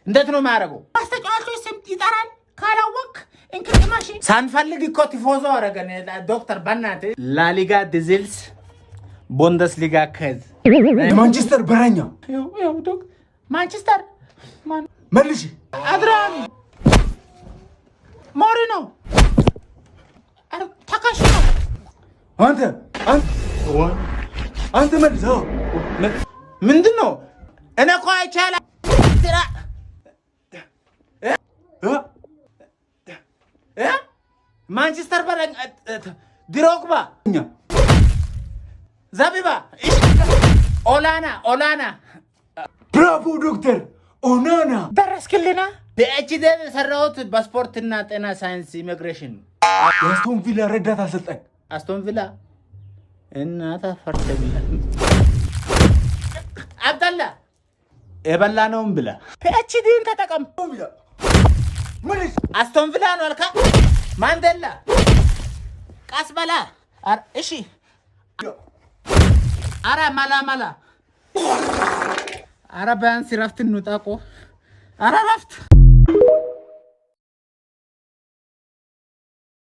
እንዴት ነው የማያደርገው? ማስተጫዋቾች ስም ይጠራል። ካላወቅ እንቅልማሽ ሳንፈልግ እኮ ቲፎዞ አደረገን። ዶክተር በእናትህ ላሊጋ ዲዝልስ ቡንደስሊጋ ከዝ ማንቸስተር በረኛ። ማንቸስተር። መልሽ። አድራኒ ሞሪኖ ተካሽ ነው። አንተ አንተ መልስ። ምንድን ነው? እኔ እኮ አይቻልም። ማንቸስተር በረኛ ድሮግባ፣ ዘቢባ፣ ኦላና ኦላና። ብራቮ ዶክተር ኦናና። ደረስክልና። PhD የሰራሁት በስፖርትና ጤና ሳይንስ ኢሚግሬሽን። የአስቶን ቪላ ረዳት አሰልጣኝ። አስቶን ቪላ እናታ ፈርተ አብደላ የበላነውን ብላ PhD ን ተጠቀም። አስቶን ቪላ ነው አልካ። ማንዴላ ቀስ በላ። እሺ አረ መላ መላ። አረ ቢያንስ ረፍት እንውጣ እኮ። አረ ረፍት።